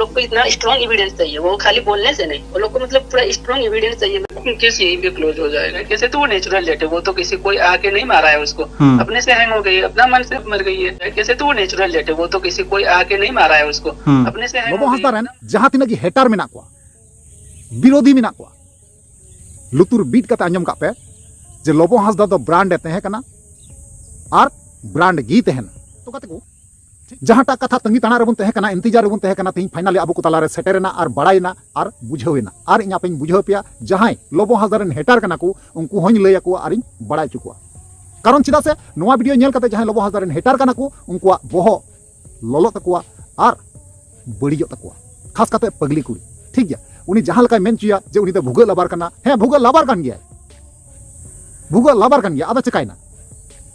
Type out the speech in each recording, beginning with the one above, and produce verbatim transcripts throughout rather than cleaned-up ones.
लोग को इतना स्ट्रॉन्ग एविडेंस चाहिए, वो खाली बोलने से नहीं, वो लोग को मतलब पूरा स्ट्रॉन्ग एविडेंस चाहिए। केस यहीं पे क्लोज हो जाएगा। कैसे? तो वो नेचुरल डेथ है, वो तो किसी कोई आके नहीं मारा है उसको, हम्म। अपने से हैंग हो गई है, अपना मन से मर गई है। कैसे? तो वो नेचुरल डेथ है, वो तो किसी कोई आके नहीं मारा है उसको, हम्म। अपने से हैंग हो गई है। ᱞᱚᱵᱚ ᱦᱟᱸᱥᱫᱟ ᱨᱮᱱ ᱡᱟᱦᱟᱸ ᱛᱤᱱᱟᱹᱜ ᱜᱮ ᱦᱮᱴᱟᱨ ᱢᱮᱱᱟᱜ ᱠᱚᱣᱟ, ᱵᱤᱨᱳᱫᱷᱤ ᱢᱮᱱᱟᱜ ᱠᱚᱣᱟ, ᱞᱩᱛᱩᱨ ᱵᱤᱫ ᱠᱟᱛᱮ ᱟᱸᱡᱚᱢ ᱠᱟᱜ ᱯᱮ ᱡᱮ ᱞᱚᱵᱚ ᱦᱟᱸᱥᱫᱟ ᱫᱚ ᱵᱨᱟᱱᱰ ᱮ ᱛᱟᱦᱮᱸ ᱠᱟᱱᱟ ᱟᱨ ᱵᱨᱟᱱᱰ ᱜᱮᱭ ᱛᱟᱦᱮᱱᱟ᱾ ᱛᱚ ᱜᱟᱛᱮ ᱠᱚ, ᱡᱟᱦᱟᱸᱴᱟᱜ ᱠᱟᱛᱷᱟ ᱛᱟᱺᱜᱤ ᱛᱟᱲᱟᱜ ᱨᱮᱵᱚᱱ ᱛᱟᱦᱮᱸ ᱠᱟᱱᱟ, ᱤᱱᱛᱤᱡᱟᱨ ᱨᱮᱵᱚᱱ ᱛᱟᱦᱮᱸ ᱠᱟᱱᱟ, ᱛᱮᱦᱮᱧ ᱯᱷᱟᱭᱱᱟᱞᱤ ᱟᱵᱚ ᱠᱚ ᱛᱟᱞᱟᱨᱮ ᱥᱮᱴᱮᱨᱮᱱᱟ ᱟᱨ ᱵᱟᱲᱟᱭᱮᱱᱟ ᱟᱨ ᱵᱩᱡᱷᱟᱹᱣᱮᱱᱟ᱾ ᱟᱨ ᱤᱧ ᱟᱯᱮᱧ ᱵᱩᱡᱷᱟᱹᱣ ᱯᱮᱭᱟ, ᱡᱟᱦᱟᱸᱭ ᱞᱚᱵᱚ ᱦᱟᱸᱥᱫᱟ ᱨᱮᱱ ᱦᱮᱴᱟᱨ ᱠᱟᱱᱟ ᱠᱚ, ᱩᱱᱠᱩ ᱦᱚᱸᱧ ᱞᱟᱹᱭ ᱟᱠᱚᱣᱟ ᱟᱨᱤᱧ ᱵᱟᱲᱟᱭ ᱦᱚᱪᱚ ᱠᱚᱣᱟ᱾ ᱠᱟᱨᱚᱱ ᱪᱮᱫᱟᱜ ᱥᱮ ᱱᱚᱣᱟ ᱵᱷᱤᱰᱤᱭᱳ ᱧᱮᱞ ᱠᱟᱛᱮ ᱡᱟᱦᱟᱸᱭ ᱞᱚᱵᱚ ᱦᱟᱸᱥᱫᱟ ᱨᱮᱱ ᱦᱮᱴᱟᱨ ᱠᱟᱱᱟ ᱠᱚ, ᱩᱱᱠᱩᱣᱟᱜ ᱵᱚᱦᱚᱜ ᱞᱚᱞᱚᱜ ᱛᱟᱠᱚᱣᱟ ᱟᱨ ᱵᱟᱹᱲᱤᱡᱚᱜ ᱛᱟᱠᱚᱣᱟ, ᱠᱷᱟᱥ ᱠᱟᱛᱮ ᱯᱟᱜᱽᱞᱤ ᱠᱩᱲᱤ᱾ ᱴᱷᱤᱠ ᱜᱮᱭᱟ, ᱩᱱᱤ ᱡᱟᱦᱟᱸ ᱞᱮᱠᱟᱭ ᱢᱮᱱ ᱦᱚᱪᱚᱭᱟ ᱡᱮ ᱩᱱᱤ ᱫᱚ ᱵᱷᱩᱜᱟᱹᱜ ᱞᱟᱵᱟᱨ ᱠᱟᱱᱟ, ᱦᱮᱸ, ᱵᱷᱩᱜᱟᱹᱜ ᱞᱟᱵᱟᱨ ᱠᱟᱱ ᱜᱮᱭᱟᱭ, ᱵᱷᱩᱜᱟᱹᱜ ᱞᱟᱵᱟᱨ ᱠᱟᱱ ᱜᱮᱭᱟ᱾ ᱟᱫᱚ ᱪᱮᱠᱟᱭᱮᱱᱟ?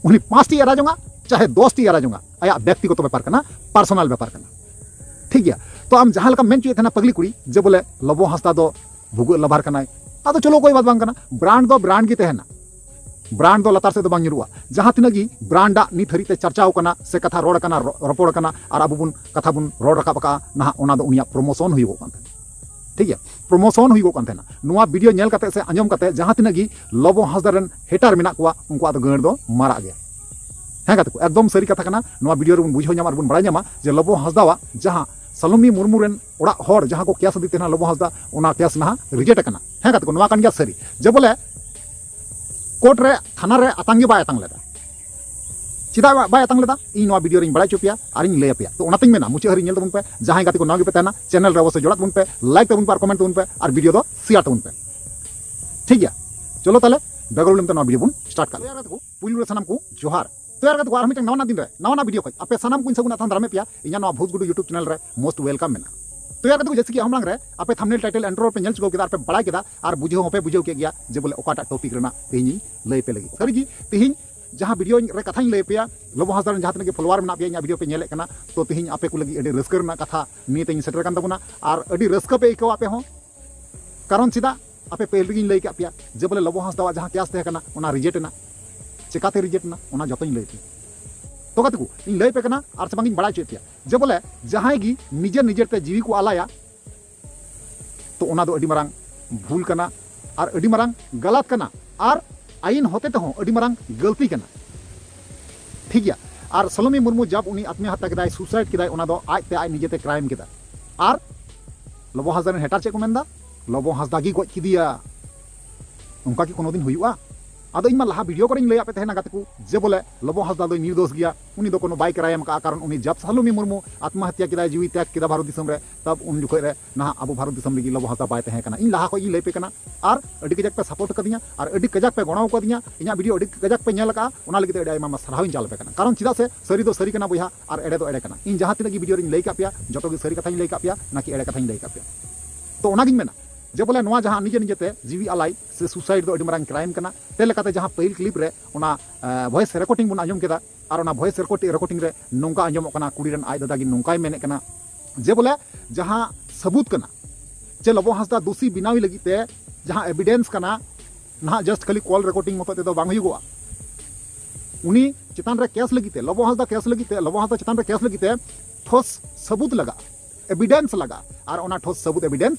ᱩᱱᱤ ᱯᱟᱸᱪᱴᱤ ᱮᱨᱟ ᱡᱚᱝᱟ, ᱪᱟᱦᱮ ᱫᱚᱥᱴᱤ ᱮᱨᱟ ᱡᱚᱝᱟ, ᱟᱭᱟᱜ ᱵᱮᱠᱛᱤᱜᱚᱛᱚ ᱵᱮᱯᱟᱨ ᱠᱟᱱᱟ, ᱯᱟᱨᱥᱚᱱᱟᱞ ᱵᱮᱯᱟᱨ ᱠᱟᱱᱟ᱾ ᱴᱷᱤᱠ ᱜᱮᱭᱟ, ᱛᱚ ᱟᱢ ᱡᱟᱦᱟᱸ ᱞᱮᱠᱟᱢ ᱢᱮᱱ ᱦᱚᱪᱚᱭᱮᱫ ᱛᱟᱦᱮᱱᱟ ᱯᱟᱜᱽᱞᱤ ᱠᱩᱲᱤ, ᱡᱮ ᱵᱚᱞᱮ ᱞᱚᱵᱚ ᱦᱟᱸᱥᱫᱟ ᱫᱚ ᱵᱷᱩᱜᱟᱹᱜ ᱞᱟᱵᱟᱨ ᱠᱟᱱᱟᱭ, ᱟᱫᱚ ᱪᱚᱞᱚ ᱠᱳᱭ ᱵᱟᱛ ᱵᱟᱝ ᱠᱟᱱᱟ, ᱵᱨᱟᱱᱰ ᱫᱚ ᱵᱨᱟᱱᱰ ᱜᱮ ᱛᱟᱦᱮᱱᱟ, ᱵᱨᱟᱱᱰ ᱫᱚ ᱞᱟᱛᱟᱨ ᱥᱮᱫ ᱫᱚ ᱵᱟᱝ ᱧᱩᱨᱩᱜᱼᱟ᱾ ᱡᱟᱦᱟᱸ ᱛᱤᱱᱟᱹᱜ ᱜᱮ ᱵᱨᱟᱱᱰ ᱟᱜ ᱱᱤᱛ ᱦᱟᱹᱨᱤᱡ ᱛᱮ ᱪᱟᱨᱪᱟᱣ ᱠᱟᱱᱟ ᱥᱮ ᱠᱟᱛᱷᱟ ᱨᱚᱲ ᱠᱟᱱᱟ, ᱨᱚ-, ᱨᱚᱯᱚᱲ ᱠᱟᱱᱟ ᱟᱨ ᱟᱵᱚ ᱵᱚᱱ ᱠᱟᱛᱷᱟ ᱵᱚᱱ ᱨᱚᱲ ᱨᱟᱠᱟᱵ ᱟᱠᱟᱜᱼᱟ ᱱᱟᱦᱟᱜ, ᱚᱱᱟ ᱫᱚ ᱩᱱᱤᱭᱟᱜ ᱯᱨᱚᱢᱳᱥᱚᱱ ᱦᱩᱭᱩᱜᱚᱜ ᱠᱟᱱ ᱛᱟᱦᱮᱱᱟ᱾ ᱴᱷᱤᱠ ᱜᱮᱭᱟ, ᱯᱨᱚᱢᱳᱥᱚᱱ ᱦᱩᱭᱩᱜᱚᱜ ᱠᱟᱱ ᱛᱟᱦᱮᱱᱟ᱾ ᱱᱚᱣᱟ ᱵᱷᱤᱰᱤᱭᱳ ᱧᱮᱞ ᱠᱟᱛᱮ ᱥᱮ ᱟᱸᱡᱚᱢ ᱠᱟᱛᱮ ᱡᱟᱦᱟᱸ ᱛᱤᱱᱟᱹᱜ ᱜᱮ ᱞᱚᱵᱚ ᱦᱟᱸᱥᱫᱟ ᱨᱮᱱ ᱦᱮᱴᱟᱨ ᱢᱮᱱᱟᱜ ᱠᱚᱣᱟ, ᱩᱱᱠᱩᱣᱟᱜ ᱫᱚ ᱜᱟᱹᱲ ᱫᱚ ᱢᱟᱨᱟᱜ ᱜᱮᱭᱟ᱾ ᱦᱮᱸ ᱜᱟᱛᱮ ᱠᱚ, ᱮᱠᱫᱚᱢ ᱥᱟᱹᱨᱤ ᱠᱟᱛᱷᱟ ᱠᱟᱱᱟ᱾ ᱱᱚᱣᱟ ᱵᱷᱤᱰᱤᱭᱳ ᱨᱮᱵᱚᱱ ᱵᱩᱡᱷᱟᱹᱣ ᱧᱟᱢᱟ ᱟᱨ ᱵᱚᱱ ᱵᱟᱲᱟᱭ ᱧᱟᱢᱟ ᱡᱮ ᱞᱚᱵᱚ ᱦᱟᱸᱥᱫᱟᱣᱟᱜ ᱡᱟᱦᱟᱸ ᱥᱟᱞᱚᱢᱤ ᱢᱩᱨᱢᱩ ᱨᱮᱱ ᱚᱲᱟᱜ ᱦᱚᱲ ᱡᱟᱦᱟᱸ ᱠᱚ ᱠᱮᱥ ᱟᱫᱮ ᱛᱟᱦᱮᱱᱟ ᱞᱚᱵᱚ ᱦᱟᱸᱥᱫᱟ, ᱚᱱᱟ ᱠᱮᱥ ᱱᱟᱦᱟᱜ ᱨᱤᱡᱮᱠᱴ ᱟᱠᱟᱱᱟ᱾ ᱦᱮᱸ ᱜᱟᱛᱮ ᱠᱚ, ᱱᱚᱣᱟ ᱠᱟᱱ ᱜᱮᱭᱟ ᱥᱟᱹᱨᱤ᱾ ᱡᱮ ᱵᱚᱞᱮ ᱠᱳᱨᱴ ᱨᱮ, ᱛᱷᱟᱱᱟ ᱨᱮ ᱟᱛᱟᱝ ᱜᱮ ᱵᱟᱭ ᱟᱛᱟᱝ ᱞᱮᱫᱟ᱾ ᱪᱮᱫᱟᱜ ᱵᱟ-, ᱵᱟᱭ ᱟᱛᱟᱝ ᱞᱮᱫᱟ? ᱤᱧ ᱱᱚᱣᱟ ᱵᱷᱤᱰᱤᱭᱳ ᱨᱤᱧ ᱵᱟᱲᱟᱭ ᱦᱚᱪᱚ ᱯᱮᱭᱟ ᱟᱨᱤᱧ ᱞᱟᱹᱭ ᱟᱯᱮᱭᱟ᱾ ᱛᱚ ᱚᱱᱟᱛᱤᱧ ᱢᱮᱱᱟ, ᱢᱩᱪᱟᱹᱫ ᱦᱟᱹᱨᱤᱡ ᱧᱮᱞ ᱛᱟᱵᱚᱱ ᱯᱮ᱾ ᱡᱟᱦᱟᱸᱭ ᱜᱟᱛᱮ ᱠᱚ ᱱᱟᱣᱟ ᱜᱮᱯᱮ ᱛᱟᱦᱮᱱᱟ, ᱪᱮᱱᱮᱞ ᱨᱮ ᱚᱵᱚᱥᱥᱳᱭ ᱡᱚᱲᱟᱜ ᱛᱟᱵᱚᱱ ᱯᱮ, ᱞᱟᱭᱤᱠ ᱛᱟᱵᱚᱱ ᱯᱮ ᱟᱨ ᱠᱚᱢᱮᱱᱴ ᱛᱟᱵᱚᱱ ᱯᱮ ᱟᱨ ᱵᱷᱤᱰᱤᱭᱳ ᱫᱚ ᱥᱮᱭᱟᱨ ᱛᱟᱵᱚᱱ ᱯᱮ᱾ ᱴᱷᱤᱠ ᱜᱮᱭᱟ, ᱪᱚᱞᱚ ᱛᱟᱦᱞᱮ ᱵᱮᱜᱚᱨ ᱵᱤᱞᱚᱢ ᱛᱮ ᱱᱚᱣᱟ ᱵᱷᱤᱰᱤᱭᱳ ᱵᱚᱱ ᱥᱴᱟᱨᱴ ᱠᱟᱜ ᱞᱮᱜᱮ᱾ ᱛᱚ ᱭᱟᱨ ᱜᱟᱛᱮ ᱠᱚ, ᱯᱩᱭᱞᱩ ᱨᱮ ᱥᱟᱱᱟᱢ ᱠᱚ ᱡᱚᱦᱟᱨ᱾ ᱛᱚ ᱭᱟᱨ ᱜᱟᱛᱮ ᱠᱚ, ᱟᱨ ᱢᱤᱫᱴᱟᱝ ᱱᱟᱣᱟ ᱱᱟᱜ ᱫᱤᱱ ᱨᱮ ᱱᱟᱣᱟ ᱱᱟᱜ ᱵᱷᱤᱰᱤᱭᱳ ᱠᱷᱚᱡ ᱟᱯᱮ ᱥᱟᱱᱟᱢ ᱠᱚᱧ ᱥᱟᱹᱜᱩᱱ ᱟᱛᱟᱝ ᱫᱟᱨᱟᱢᱮᱫ ᱯᱮᱭᱟ ᱤᱧᱟᱹᱜ ᱱᱚᱣᱟ ᱵᱷᱩᱛ ᱜᱩᱰᱩ YouTube ᱪᱮᱱᱮᱞ ᱨᱮ᱾ ᱢᱳᱥᱴ ᱳᱭᱮᱞᱠᱟᱢ ᱢᱮᱱᱟᱜᱼᱟ᱾ ᱛᱚ ᱭᱟᱨ ᱜᱟᱛᱮ ᱠᱚ, ᱡᱮᱭᱥᱮ ᱠᱤ ᱟᱦᱚ ᱢᱟᱲᱟᱝ ᱨᱮ ᱟᱯᱮ ᱛᱷᱟᱢᱵᱱᱮᱞ, ᱴᱟᱭᱴᱮᱞ, ᱤᱱᱴᱨᱳ ᱯᱮ ᱧᱮᱞ ᱪᱩᱠᱟᱹᱣ ᱠᱮᱫᱟ ᱟᱨ ᱯᱮ ᱵᱟᱲᱟᱭ ᱠᱮᱫᱟ ᱟᱨ ᱵᱩᱡᱷᱟᱹᱣ ᱦᱚᱸᱯᱮ ᱵᱩᱡᱷᱟᱹᱣ ᱠᱮᱫ ᱜᱮᱭᱟ ᱡᱮ ᱵᱚᱞᱮ ᱚᱠᱟᱴᱟᱜ ᱴᱚᱯᱤᱠ ᱨᱮᱱᱟᱜ ᱛᱮᱦᱮᱧ ᱤᱧ ᱞᱟᱹᱭ ᱯᱮ ᱞᱟᱹᱜᱤᱫ᱾ ᱥᱟᱹᱨᱤ ᱜᱮ, ᱛᱮᱦᱮᱧ ᱡᱟᱦᱟᱸ ᱵᱷᱤᱰᱤᱭᱳ ᱨᱮ ᱠᱟᱛᱷᱟᱧ ᱞᱟᱹᱭ ᱟᱯᱮᱭᱟ, ᱞᱚᱵᱚ ᱦᱟᱸᱥᱫᱟ ᱨᱮᱱ ᱡᱟᱦᱟᱸ ᱛᱤᱱᱟᱹᱜ ᱜᱮ ᱯᱷᱚᱞᱳᱣᱟᱨ ᱢᱮᱱᱟᱜ ᱯᱮᱭᱟ, ᱤᱧᱟᱹᱜ ᱵᱷᱤᱰᱤᱭᱳ ᱯᱮ ᱧᱮᱞᱮᱫ ᱠᱟᱱᱟ, ᱛᱚ ᱛᱮᱦᱮᱧ ᱟᱯᱮ ᱠᱚ ᱞᱟᱹᱜᱤᱫ ᱟᱹᱰᱤ ᱨᱟᱹᱥᱠᱟᱹ ᱨᱮᱱᱟᱜ ᱠᱟᱛᱷᱟ ᱱᱤᱭᱟᱹ ᱛᱮᱧ ᱥᱮᱴᱮᱨ ᱠᱟᱱ ᱛᱟᱵᱚᱱᱟ᱾ ᱟᱨ ᱟᱹᱰᱤ ᱨᱟᱹᱥᱠᱟᱹ ᱯᱮ ᱟᱹᱭᱠᱟᱹᱣᱟ ᱟᱯᱮ ᱦᱚᱸ, ᱠᱟᱨᱚᱱ ᱪᱮᱫᱟᱜ? ᱟᱯᱮ ᱯᱟᱹᱦᱤᱞ ᱨᱮᱜᱮᱧ ᱞᱟᱹᱭ ᱠᱟᱜ ᱯᱮᱭᱟ ᱡᱮ ᱵᱚᱞᱮ ᱞᱚᱵᱚ ᱦᱟᱸᱥᱫᱟᱣᱟᱜ ᱡᱟᱦᱟᱸ ᱠᱮᱥ ᱛᱟᱦᱮᱸ ᱠᱟᱱᱟ, ᱚᱱᱟ ᱨᱤᱡᱮᱠᱴ ᱮᱱᱟ᱾ ᱪᱮᱠᱟᱛᱮ ᱨᱤᱡᱮᱠᱴ ᱮᱱᱟ, ᱚᱱᱟ ᱡᱚᱛᱚᱧ ᱞᱟᱹᱭ ᱟᱯᱮᱭᱟ᱾ ᱛᱚ ᱜᱟᱛᱮ ᱠᱚ, ᱤᱧ ᱞᱟᱹᱭ ᱯᱮ ᱠᱟᱱᱟ ᱟᱨ ᱥᱮ ᱵᱟᱝ ᱤᱧ ᱵᱟᱲᱟᱭ ᱦᱚᱪᱚᱭᱮᱫ ᱯᱮᱭᱟ ᱡᱮ ᱵᱚᱞᱮ ᱡᱟᱦᱟᱸᱭ ᱜᱮ ᱱᱤᱡᱮᱨ ᱱᱤᱡᱮᱨ ᱛᱮ ᱡᱤᱣᱤ ᱠᱚ ᱟᱞᱟᱭᱟ, ᱛᱚ ᱚᱱᱟ ᱫᱚ ᱟᱹᱰᱤ ᱢᱟᱨᱟᱝ ᱵᱷᱩᱞ ᱠᱟᱱᱟ ᱟᱨ ᱟᱹᱰᱤ ᱢᱟᱨᱟᱝ ᱜᱟᱞᱟᱛ ᱠᱟᱱᱟ ᱟᱨ ᱟᱭᱤᱱ ᱦᱚᱛᱮ ᱛᱮᱦᱚᱸ ᱟᱹᱰᱤ ᱢᱟᱨᱟᱝ ᱜᱟᱹᱞᱛᱤ ᱠᱟᱱᱟ᱾ ᱴᱷᱤᱠ ᱜᱮᱭᱟ? ᱟᱨ ᱥᱟᱞᱚᱢᱤ ᱢᱩᱨᱢᱩ ᱡᱟᱵ ᱩᱱᱤ ᱟᱛᱢᱟ ᱦᱟᱛᱛᱟ ᱠᱮᱫᱟᱭ, ᱥᱩᱥᱟᱭᱤᱰ ᱠᱮᱫᱟᱭ, ᱚᱱᱟ ᱫᱚ ᱟᱡᱛᱮ ᱟᱡ ᱱᱤᱡᱮᱛᱮ ᱠᱨᱟᱭᱤᱢ ᱠᱮᱫᱟ᱾ ᱟᱨ ᱞᱚᱵᱚ ᱦᱟᱸᱥᱫᱟ ᱨᱮᱱ ᱦᱮᱴᱟᱨ ᱪᱮᱫ ᱠᱚ ᱢᱮᱱᱫᱟ? ᱞᱚᱵᱚ ᱦᱟᱸᱥᱫᱟ ᱜᱮ ᱜᱚᱡ ᱠᱮᱫᱮᱭᱟ᱾ ᱚᱱᱠᱟ ᱠᱤ ᱠᱳᱱᱳ ᱫᱤᱱ ᱦᱩᱭᱩᱜᱼᱟ? ᱟᱫᱚ ᱤᱧ ᱢᱟ ᱞᱟᱦᱟ ᱵᱷᱤᱰᱤᱭᱳ ᱠᱚᱨᱮᱧ ᱞᱟᱹᱭᱟᱫ ᱯᱮ ᱛᱟᱦᱮᱱᱟ ᱜᱟᱛᱮ ᱠᱚ, ᱡᱮ ᱵᱚᱞᱮ ᱞᱚᱵᱚ ᱦᱟᱸᱥᱫᱟ ᱫᱚᱭ ᱱᱤᱨᱫᱳᱥ ᱜᱮᱭᱟ, ᱩᱱᱤ ᱫᱚ ᱠᱳᱱᱳ ᱵᱟᱭ ᱠᱨᱟᱭᱤᱢ ᱟᱠᱟᱫᱼᱟ, ᱠᱟᱨᱚᱱ ᱩᱱᱤ ᱡᱟᱵ ᱥᱟᱞᱚᱢᱤ ᱢᱩᱨᱢᱩ ᱟᱛᱢᱟ ᱦᱟᱛᱛᱟ ᱠᱮᱫᱟᱭ, ᱡᱤᱣᱤ ᱛᱮᱭᱟᱜ ᱠᱮᱫᱟ ᱵᱷᱟᱨᱚᱛ ᱫᱤᱥᱚᱢ ᱨᱮ, ᱛᱟᱵ ᱩᱱ ᱡᱚᱠᱷᱚᱡ ᱨᱮ ᱱᱟᱦᱟᱜ ᱟᱵᱚ ᱵᱷᱟᱨᱚᱛ ᱫᱤᱥᱚᱢ ᱨᱮᱜᱮ ᱞᱚᱵᱚ ᱦᱟᱸᱥᱫᱟ ᱵᱟᱭ ᱛᱟᱦᱮᱸ ᱠᱟᱱᱟ᱾ ᱤᱧ ᱞᱟᱦᱟ ᱠᱷᱚᱡ ᱜᱤᱧ ᱞᱟᱹᱭ ᱯᱮ ᱠᱟᱱᱟ ᱟᱨ ᱟᱹᱰᱤ ᱠᱟᱡᱟᱠ ᱯᱮ ᱥᱟᱯᱳᱨᱴ ᱠᱟᱫᱤᱧᱟ ᱟᱨ ᱟᱹᱰᱤ ᱠᱟᱡᱟᱠ ᱯᱮ ᱜᱚᱲᱚ ᱠᱟᱫᱤᱧᱟ, ᱤᱧᱟᱹᱜ ᱵᱷᱤᱰᱤᱭᱳ ᱟᱹᱰᱤ ᱠᱟᱡᱟᱠ ᱯᱮ ᱧᱮᱞ ᱟᱠᱟᱫᱼᱟ, ᱚᱱᱟ ᱞᱟᱹᱜᱤᱫ ᱛᱮ ᱟᱹᱰᱤ ᱟᱭᱢᱟ ᱟᱭᱢᱟ ᱥᱟᱨᱦᱟᱣ ᱤᱧ ᱪᱟᱞ ᱟᱯᱮ ᱠᱟᱱᱟ᱾ ᱠᱟᱨᱚᱱ ᱪᱮᱫᱟᱜ ᱥᱮ ᱥᱟᱹᱨᱤ ᱫᱚ ᱥᱟᱹᱨᱤ ᱠᱟᱱᱟ ᱵᱚᱭᱦᱟ, ᱟᱨ ᱮᱲᱮ ᱫᱚ ᱮᱲᱮ ᱠᱟᱱᱟ᱾ ᱤᱧ ᱡᱟᱦᱟᱸ ᱛᱤᱱᱟᱹᱜ ᱜᱮ ᱵᱷᱤᱰᱤᱭᱳ ᱨᱤᱧ ᱞᱟᱹᱭ ᱠᱟᱜ ᱯᱮᱭᱟ, ᱡᱚᱛᱚ ᱜᱮ ᱥᱟᱹᱨᱤ ᱠᱟᱛᱷᱟᱧ ᱞᱟᱹᱭ ᱠᱟᱜ ᱯᱮᱭᱟ, ᱱᱟᱠᱤ ᱮᱲᱮ ᱠᱟᱛᱷᱟᱧ ᱞᱟᱹᱭ ᱠᱟᱜ ᱯᱮᱭᱟ? ᱛᱚ ᱚᱱᱟᱜᱤᱧ ᱢᱮᱱᱟ ᱡᱮ ᱵᱚᱞᱮ ᱱᱚᱣᱟ ᱡᱟᱦᱟᱸ ᱱᱤᱡᱮ ᱱᱤᱡᱮᱛᱮ ᱡᱤᱣᱤ ᱟᱞᱟᱭ ᱥᱮ ᱥᱩᱥᱟᱭᱤᱰ ᱫᱚ ᱟᱹᱰᱤ ᱢᱟᱨᱟᱝ ᱠᱨᱟᱭᱤᱢ ᱠᱟᱱᱟ᱾ ᱛᱮ ᱞᱮᱠᱟᱛᱮ ᱡᱟᱦᱟᱸ ᱯᱟᱹᱦᱤᱞ ᱠᱞᱤᱯ ᱨᱮ ᱚᱱᱟ ᱵᱷᱚᱭᱮᱥ ᱨᱮᱠᱚᱨᱰᱤᱝ ᱵᱚᱱ ᱟᱸᱡᱚᱢ ᱠᱮᱫᱟ, ᱟᱨ ᱚᱱᱟ ᱵᱷᱚᱭᱮᱥ ᱨᱮᱠᱚᱨᱰᱤᱝ ᱨᱮ ᱱᱚᱝᱠᱟ ᱟᱸᱡᱚᱢᱚᱜ ᱠᱟᱱᱟ, ᱠᱩᱲᱤ ᱨᱮᱱ ᱟᱡ ᱫᱟᱫᱟ ᱜᱮ ᱱᱚᱝᱠᱟᱭ ᱢᱮᱱᱮᱫ ᱠᱟᱱᱟ ᱡᱮ ᱵᱚᱞᱮ ᱡᱟᱦᱟᱸ ᱥᱟᱹᱵᱩᱛ ᱠᱟᱱᱟ ᱡᱮ ᱞᱚᱵᱚ ᱦᱟᱸᱥᱫᱟ ᱫᱳᱥᱤ ᱵᱮᱱᱟᱣᱤ ᱞᱟᱹᱜᱤᱫ ᱛᱮ ᱡᱟᱦᱟᱸ ᱮᱵᱤᱰᱮᱱᱥ ᱠᱟᱱᱟ, ᱱᱟᱦᱟᱜ ᱡᱟᱥᱴ ᱠᱷᱟᱹᱞᱤ ᱠᱚᱞ ᱨᱮᱠᱚᱨᱰᱤᱝ ᱢᱚᱛᱚ ᱛᱮᱫᱚ ᱵᱟᱝ ᱦᱩᱭᱩᱜᱚᱜᱼᱟ᱾ ᱩᱱᱤ ᱪᱮᱛᱟᱱ ᱨᱮ ᱠᱮᱥ ᱞᱟᱹᱜᱤᱫ ᱛᱮ, ᱞᱚᱵᱚ ᱦᱟᱸᱥᱫᱟ ᱠᱮᱥ ᱞᱟᱹᱜᱤᱫ ᱛᱮ, ᱞᱚᱵᱚ ᱦᱟᱸᱥᱫᱟ ᱪᱮᱛᱟᱱ ᱨᱮ ᱠᱮᱥ ᱞᱟᱹᱜᱤᱫ ᱛᱮ ᱴᱷᱳᱥ ᱥᱟᱹᱵᱩᱛ ᱞᱟᱜᱟᱜᱼᱟ, ᱮᱵᱤᱰᱮᱱᱥ ᱞᱟᱜᱟᱜᱼᱟ, ᱟᱨ ᱚᱱᱟ ᱴᱷᱳᱥ ᱥᱟᱹᱵᱩᱛ ᱮᱵᱤᱰᱮᱱᱥ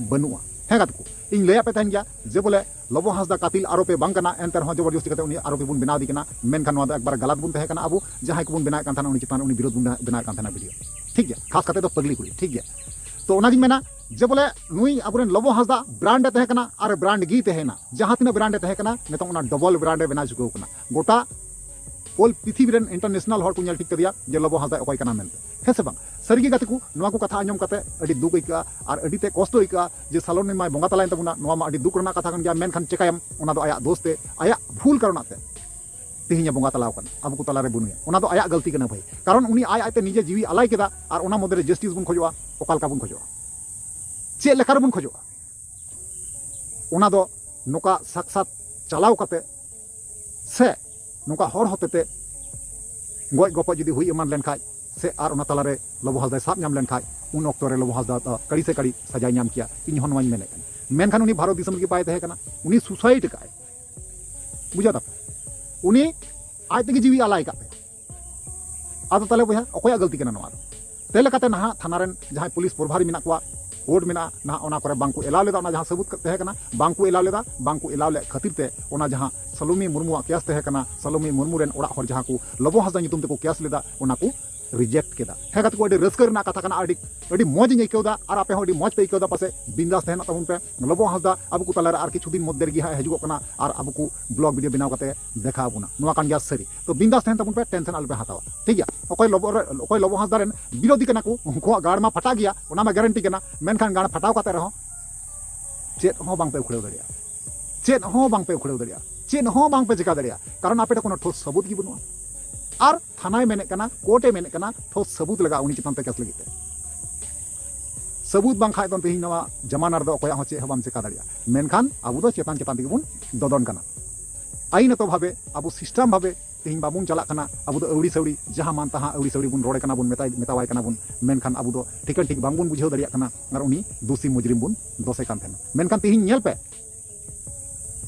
ᱵᱟᱹᱱᱩᱜᱼᱟ᱾ ᱦᱮᱸ ᱜᱟᱛᱮ ᱠᱚ, ᱤᱧ ᱞᱟᱹᱭᱟᱫ ᱯᱮ ᱛᱟᱦᱮᱱ ᱜᱮᱭᱟ ᱡᱮ ᱵᱚᱞᱮ ᱞᱚᱵᱚ ᱦᱟᱸᱥᱫᱟ ᱠᱟᱛᱤᱞ ᱟᱨᱚᱯᱤ ᱵᱟᱝ ᱠᱟᱱᱟ, ᱮᱱᱛᱮ ᱨᱮᱦᱚᱸ ᱡᱚᱵᱚᱨᱡᱚᱥᱛᱤ ᱠᱟᱛᱮ ᱩᱱᱤ ᱟᱨᱚᱯᱤ ᱵᱚᱱ ᱵᱮᱱᱟᱣ ᱫᱮ ᱠᱟᱱᱟ᱾ ᱢᱮᱱᱠᱷᱟᱱ ᱱᱚᱣᱟ ᱫᱚ ᱮᱠᱵᱟᱨ ᱜᱟᱞᱟᱛ ᱵᱚᱱ ᱛᱟᱦᱮᱸ ᱠᱟᱱᱟ ᱟᱵᱚ, ᱡᱟᱦᱟᱸᱭ ᱠᱚᱵᱚᱱ ᱵᱮᱱᱟᱣᱮᱫ ᱠᱟᱱ ᱛᱟᱦᱮᱱᱟ ᱩᱱᱤ ᱪᱮᱛᱟᱱ ᱨᱮ ᱩᱱᱤ ᱵᱤᱨᱳᱫ ᱵᱚᱱ ᱵᱮᱱᱟᱣᱮᱫ ᱠᱟᱱ ᱛᱟᱦᱮᱱᱟ ᱵᱷᱤᱰᱤᱭᱳ, ᱴᱷᱤᱠ ᱜᱮᱭᱟ? ᱠᱷᱟᱥ ᱠᱟᱛᱮ ᱫᱚ ᱯᱟᱹᱜᱽᱞᱤ ᱠᱩᱲᱤ, ᱴᱷᱤᱠ ᱜᱮᱭᱟ? ᱛᱚ ᱚᱱᱟᱜᱤᱧ ᱢᱮᱱᱟ ᱡᱮ ᱵᱚᱞᱮ ᱱᱩᱭ ᱟᱵᱚᱨᱮᱱ ᱞᱚᱵᱚ ᱦᱟᱸᱥᱫᱟ ᱵᱨᱟᱱᱰ ᱮ ᱛᱟᱦᱮᱸ ᱠᱟᱱᱟ ᱟᱨ ᱵᱨᱟᱱᱰ ᱜᱮᱭ ᱛᱟᱦᱮᱱᱟ᱾ ᱡᱟᱦᱟᱸ ᱛᱤᱱᱟᱹᱜ ᱵᱨᱟᱱᱰ ᱮ ᱛᱟᱦᱮᱸ ᱠᱟᱱᱟ, ᱱᱤᱛᱚᱝ ᱚᱱᱟ ᱰᱚᱵᱚᱞ ᱵᱨᱟᱱᱰ ᱮ ᱵᱮᱱᱟᱣ ᱪᱩᱠᱟᱹᱣ ᱠᱟᱱᱟ᱾ ᱜᱚᱴᱟ ᱚᱞ ᱯᱨᱤᱛᱷᱤᱵᱤ ᱨᱮᱱ ᱤᱱᱴᱟᱨᱱᱮᱥᱱᱟᱞ ᱦᱚᱲ ᱠᱚ ᱧᱮᱞ ᱴᱷᱤᱠ ᱠᱟᱫᱮᱭᱟ ᱡᱮ ᱞᱚᱵᱚ ᱦᱟᱸᱥᱫᱟ ᱚᱠᱚᱭ ᱠᱟᱱᱟ ᱢᱮᱱᱛᱮ᱾ ᱦᱮᱸ ᱥᱮ ᱵᱟᱝ? ᱥᱟᱹᱨᱤᱜᱮ ᱜᱟᱛᱮ ᱠᱚ, ᱱᱚᱣᱟ ᱠᱚ ᱠᱟᱛᱷᱟ ᱟᱸᱡᱚᱢ ᱠᱟᱛᱮ ᱟᱹᱰᱤ ᱫᱩᱠ ᱟᱹᱭᱠᱟᱹᱜᱼᱟ ᱟᱨ ᱟᱹᱰᱤ ᱛᱮ ᱠᱚᱥᱴᱚ ᱟᱹᱭᱠᱟᱹᱜᱼᱟ ᱡᱮ ᱥᱟᱞᱚᱱᱤ ᱢᱟᱭ ᱵᱚᱸᱜᱟ ᱛᱟᱞᱟᱭᱮᱱ ᱛᱟᱵᱚᱱᱟ᱾ ᱱᱚᱣᱟ ᱢᱟ ᱟᱹᱰᱤ ᱫᱩᱠ ᱨᱮᱱᱟᱜ ᱠᱟᱛᱷᱟ ᱠᱟᱱ ᱜᱮᱭᱟ, ᱢᱮᱱᱠᱷᱟᱱ ᱪᱮᱠᱟᱭᱟᱢ, ᱚᱱᱟ ᱫᱚ ᱟᱭᱟᱜ ᱫᱳᱥ ᱛᱮ, ᱟᱭᱟᱜ ᱵᱷᱩᱞ ᱠᱟᱨᱚᱱᱟᱜ ᱛᱮ ᱛᱮᱦᱮᱧ ᱮ ᱵᱚᱸᱜᱟ ᱛᱟᱞᱟᱣ ᱠᱟᱱᱟ, ᱟᱵᱚ ᱠᱚ ᱛᱟᱞᱟᱨᱮ ᱵᱟᱹᱱᱩᱭᱟ᱾ ᱚᱱᱟ ᱫᱚ ᱟᱭᱟᱜ ᱜᱟᱹᱞᱛᱤ ᱠᱟᱱᱟ ᱵᱷᱟᱹᱭ, ᱠᱟᱨᱚᱱ ᱩᱱᱤ ᱟᱡ ᱟᱡᱛᱮ ᱱᱤᱡᱮ ᱡᱤᱣᱤ ᱟᱞᱟᱭ ᱠᱮᱫᱟ᱾ ᱟᱨ ᱚᱱᱟ ᱢᱚᱫᱽᱫᱷᱮ ᱨᱮ ᱡᱟᱥᱴᱤᱥ ᱵᱚᱱ ᱠᱷᱚᱡᱚᱜᱼᱟ᱾ ᱚᱠᱟ ᱞᱮᱠᱟ ᱵᱚᱱ ᱠᱷᱚᱡᱚᱜᱼᱟ? ᱪᱮᱫ ᱞᱮᱠᱟ ᱨᱮᱵᱚᱱ ᱠᱷᱚᱡᱚᱜᱼᱟ? ᱚᱱᱟ ᱫᱚ ᱱᱚᱝᱠᱟ ᱥᱟᱠᱥᱟᱛ ᱪᱟᱞᱟᱣ ᱠᱟᱛᱮ ᱥᱮ ᱱᱚᱝᱠᱟ ᱦᱚᱲ ᱦᱚᱛᱮᱛᱮ ᱜᱚᱡ ᱜᱚᱯᱚᱡ ᱡᱩᱫᱤ ᱦᱩᱭ ᱮᱢᱟᱱ ᱞᱮᱱᱠᱷᱟᱡ ᱥᱮ ᱟᱨ ᱚᱱᱟ ᱛᱟᱞᱟᱨᱮ ᱞᱚᱵᱚ ᱦᱟᱸᱥᱫᱟᱭ ᱥᱟᱵ ᱧᱟᱢ ᱞᱮᱱᱠᱷᱟᱡ, ᱩᱱ ᱚᱠᱛᱚ ᱨᱮ ᱞᱚᱵᱚ ᱦᱟᱸᱥᱫᱟ ᱫᱚ ᱠᱟᱹᱲᱤ ᱥᱮ ᱠᱟᱹᱲᱤ ᱥᱟᱡᱟᱭ ᱧᱟᱢ ᱠᱮᱭᱟ᱾ ᱤᱧ ᱦᱚᱸ ᱱᱚᱣᱟᱧ ᱢᱮᱱᱮᱫ ᱠᱟᱱᱟ᱾ ᱢᱮᱱᱠᱷᱟᱱ ᱩᱱᱤ ᱵᱷᱟᱨᱚᱛ ᱫᱤᱥᱚᱢ ᱨᱮᱜᱮ ᱵᱟᱭ ᱛᱟᱦᱮᱸ ᱠᱟᱱᱟ, ᱩᱱᱤ ᱥᱩᱥᱟᱭᱤᱰ ᱟᱠᱟᱫᱼᱟᱭ᱾ ᱵᱩᱡᱷᱟᱹᱣ ᱫᱟᱯᱮ? ᱩᱱᱤ ᱟᱡ ᱛᱮᱜᱮ ᱡᱤᱣᱤ ᱟᱞᱟᱭ ᱟᱠᱟᱫ ᱛᱟᱭᱟ᱾ ᱟᱫᱚ ᱛᱟᱦᱞᱮ ᱵᱚᱭᱦᱟ, ᱚᱠᱚᱭᱟᱜ ᱜᱟᱹᱞᱛᱤ ᱠᱟᱱᱟ ᱱᱚᱣᱟ ᱫᱚ? ᱛᱮ ᱞᱮᱠᱟᱛᱮ ᱱᱟᱦᱟᱜ ᱛᱷᱟᱱᱟ ᱨᱮᱱ ᱡᱟᱦᱟᱸᱭ ᱯᱩᱞᱤᱥ ᱯᱨᱚᱵᱷᱟᱨᱤ ᱢᱮᱱᱟᱜ ᱠᱚᱣᱟ, ᱠᱳᱨᱴ ᱢᱮᱱᱟᱜᱼᱟ, ᱱᱟᱦᱟᱜ ᱚᱱᱟ ᱠᱚᱨᱮ ᱵᱟᱝᱠᱚ ᱮᱞᱟᱣ ᱞᱮᱫᱟ᱾ ᱚᱱᱟ ᱡᱟᱦᱟᱸ ᱥᱟᱹᱵᱩᱛ ᱛᱟᱦᱮᱸ ᱠᱟᱱᱟ, ᱵᱟᱝᱠᱚ ᱮᱞᱟᱣ ᱞᱮᱫᱟ᱾ ᱵᱟᱝᱠᱚ ᱮᱞᱟᱣ ᱞᱮᱫ ᱠᱷᱟᱹᱛᱤᱨ ᱛᱮ ᱚᱱᱟ ᱡᱟᱦᱟᱸ ᱥᱟᱞᱩᱢᱤ ᱢᱩᱨᱢᱩᱣᱟᱜ ᱠᱮᱥ ᱛᱟᱦᱮᱸ ᱠᱟᱱᱟ, ᱥᱟᱞᱩᱢᱤ ᱢᱩᱨᱢᱩ ᱨᱮᱱ ᱚᱲᱟᱜ ᱦᱚᱲ ᱡᱟᱦᱟᱸ ᱠᱚ ᱞᱚᱵᱚ ᱦᱟᱸᱥᱫᱟ ᱧᱩᱛᱩᱢ ᱛᱮᱠᱚ ᱠᱮᱥ ᱞᱮᱫᱟ, ᱚᱱᱟ ᱠᱚ ᱨᱤᱡᱮᱠᱴ ᱠᱮᱫᱟ᱾ ᱦᱮᱸ ᱜᱟᱛᱮ ᱠᱚ, ᱟᱹᱰᱤ ᱨᱟᱹᱥᱠᱟᱹ ᱨᱮᱱᱟᱜ ᱠᱟᱛᱷᱟ ᱠᱟᱱᱟ, ᱟᱹᱰᱤ ᱟᱹᱰᱤ ᱢᱚᱡᱽ ᱤᱧ ᱟᱹᱭᱠᱟᱹᱣ ᱮᱫᱟ, ᱟᱨ ᱟᱯᱮ ᱦᱚᱸ ᱟᱹᱰᱤ ᱢᱚᱡᱽ ᱯᱮ ᱟᱹᱭᱠᱟᱹᱣ ᱮᱫᱟ ᱯᱟᱥᱮ᱾ ᱵᱤᱱᱫᱟᱥ ᱛᱟᱦᱮᱱᱚᱜ ᱛᱟᱵᱚᱱ ᱯᱮ᱾ ᱞᱚᱵᱚ ᱦᱟᱸᱥᱫᱟ ᱟᱵᱚ ᱠᱚ ᱛᱟᱞᱟᱨᱮ ᱟᱨ ᱠᱤᱪᱷᱩ ᱫᱤᱱ ᱢᱚᱫᱽᱫᱷᱮ ᱨᱮᱜᱮ ᱦᱟᱸᱜ ᱦᱤᱡᱩᱜᱚᱜ ᱠᱟᱱᱟ, ᱟᱨ ᱟᱵᱚ ᱠᱚ ᱵᱞᱚᱜ ᱵᱷᱤᱰᱤᱭᱳ ᱵᱮᱱᱟᱣ ᱠᱟᱛᱮ ᱫᱮᱠᱷᱟᱣ ᱟᱵᱚᱱᱟ᱾ ᱱᱚᱣᱟ ᱠᱟᱱ ᱜᱮᱭᱟ ᱥᱟᱹᱨᱤ᱾ ᱛᱚ ᱵᱤᱱᱫᱟᱥ ᱛᱟᱦᱮᱱ ᱛᱟᱵᱚᱱ ᱯᱮ, ᱴᱮᱱᱥᱚᱱ ᱟᱞᱚᱯᱮ ᱦᱟᱛᱟᱣᱟ, ᱴᱷᱤᱠ ᱜᱮᱭᱟ? ᱚᱠᱚᱭ ᱞᱚᱵᱚ ᱨᱮ, ᱚᱠᱚᱭ ᱞᱚᱵᱚ ᱦᱟᱸᱥᱫᱟ ᱨᱮᱱ ᱵᱤᱨᱳᱫᱷᱤ ᱠᱟᱱᱟ ᱠᱚ, ᱩᱱᱠᱩᱣᱟᱜ ᱜᱟᱲ ᱢᱟ ᱯᱷᱟᱴᱟᱜ ᱜᱮᱭᱟ, ᱚᱱᱟ ᱢᱟ ᱜᱮᱨᱮᱱᱴᱤ ᱠᱟᱱᱟ᱾ ᱢᱮᱱᱠᱷᱟᱱ ᱜᱟᱲ ᱯᱷᱟᱴᱟᱣ ᱠᱟᱛᱮ ᱨᱮᱦᱚᱸ ᱪᱮᱫ ᱦᱚᱸ ᱵᱟᱝᱯᱮ ᱩᱠᱷᱲᱟᱹᱣ ᱫᱟᱲᱮᱭᱟᱜᱼᱟ, ᱪᱮᱫ ᱦᱚᱸ ᱵᱟᱝᱯᱮ ᱩᱠᱷᱲᱟᱹᱣ ᱫᱟᱲᱮᱭᱟᱜᱼᱟ, ᱪᱮᱫ ᱦᱚᱸ ᱵᱟᱝᱯᱮ ᱪᱮᱠᱟ ᱫᱟᱲᱮᱭᱟᱜᱼᱟ᱾ ᱠᱟᱨᱚᱱ ᱟᱯᱮ ᱴᱷᱮᱱ ᱠᱳᱱᱳ ᱴᱷᱳᱥ ᱥᱟᱹᱵᱩᱛ ᱜᱮ ᱵᱟᱹᱱᱩᱜᱼᱟ᱾ ᱟᱨ ᱛᱷᱟᱱᱟᱭ ᱢᱮᱱᱮᱫ ᱠᱟᱱᱟ, ᱠᱳᱨᱴ ᱮ ᱢᱮᱱᱮᱫ ᱠᱟᱱᱟ, ᱴᱷᱳᱥ ᱥᱟᱹᱵᱩᱛ ᱞᱟᱜᱟᱜᱼᱟ ᱩᱱᱤ ᱪᱮᱛᱟᱱ ᱛᱮ ᱠᱮᱥ ᱞᱟᱹᱜᱤᱫ ᱛᱮ᱾ ᱥᱟᱹᱵᱩᱛ ᱵᱟᱝᱠᱷᱟᱡ ᱫᱚ ᱛᱮᱦᱮᱧ ᱱᱚᱣᱟ ᱡᱟᱢᱟᱱᱟ ᱨᱮᱫᱚ ᱚᱠᱚᱭᱟᱜ ᱦᱚᱸ ᱪᱮᱫ ᱦᱚᱸ ᱵᱟᱢ ᱪᱮᱠᱟ ᱫᱟᱲᱮᱭᱟᱜᱼᱟ᱾ ᱢᱮᱱᱠᱷᱟᱱ ᱟᱵᱚ ᱫᱚ ᱪᱮᱛᱟᱱ ᱪᱮᱛᱟᱱ ᱛᱮᱜᱮ ᱵᱚᱱ ᱫᱚᱫᱚᱱ ᱠᱟᱱᱟ᱾ ᱟᱭᱤᱱᱚᱛᱚ ᱵᱷᱟᱵᱮ, ᱟᱵᱚ ᱥᱤᱥᱴᱮᱢ ᱵᱷᱟᱵᱮ ᱛᱮᱦᱮᱧ ᱵᱟᱵᱚᱱ ᱪᱟᱞᱟᱜ ᱠᱟᱱᱟ᱾ ᱟᱵᱚ ᱫᱚ ᱟᱹᱣᱲᱤ ᱥᱟᱹᱣᱲᱤ ᱡᱟᱦᱟᱸ ᱢᱟᱱ ᱛᱟᱦᱟᱸ ᱟᱹᱣᱲᱤ ᱥᱟᱹᱣᱲᱤ ᱵᱚᱱ ᱨᱚᱲᱮ ᱠᱟᱱᱟ, ᱵᱚᱱ ᱢᱮᱛᱟᱭ, ᱢᱮᱛᱟᱣᱟᱭ ᱠᱟᱱᱟ ᱵᱚᱱ, ᱢᱮᱱᱠᱷᱟᱱ ᱟᱵᱚ ᱫᱚ ᱴᱷᱤᱠᱟᱹᱱ ᱴᱷᱤᱠ ᱵᱟᱝᱵᱚᱱ ᱵᱩᱡᱷᱟᱹᱣ ᱫᱟᱲᱮᱭᱟᱜ ᱠᱟᱱᱟ᱾ ᱟᱨ ᱩᱱᱤ ᱫᱳᱥᱤ ᱢᱩᱡᱽᱨᱤᱢ ᱵᱚᱱ ᱫᱳᱥᱮ ᱠᱟᱱ ᱛᱟᱦᱮᱱᱟ᱾ ᱢᱮᱱᱠᱷᱟᱱ ᱛᱮᱦᱮᱧ ᱧᱮᱞ ᱯᱮ,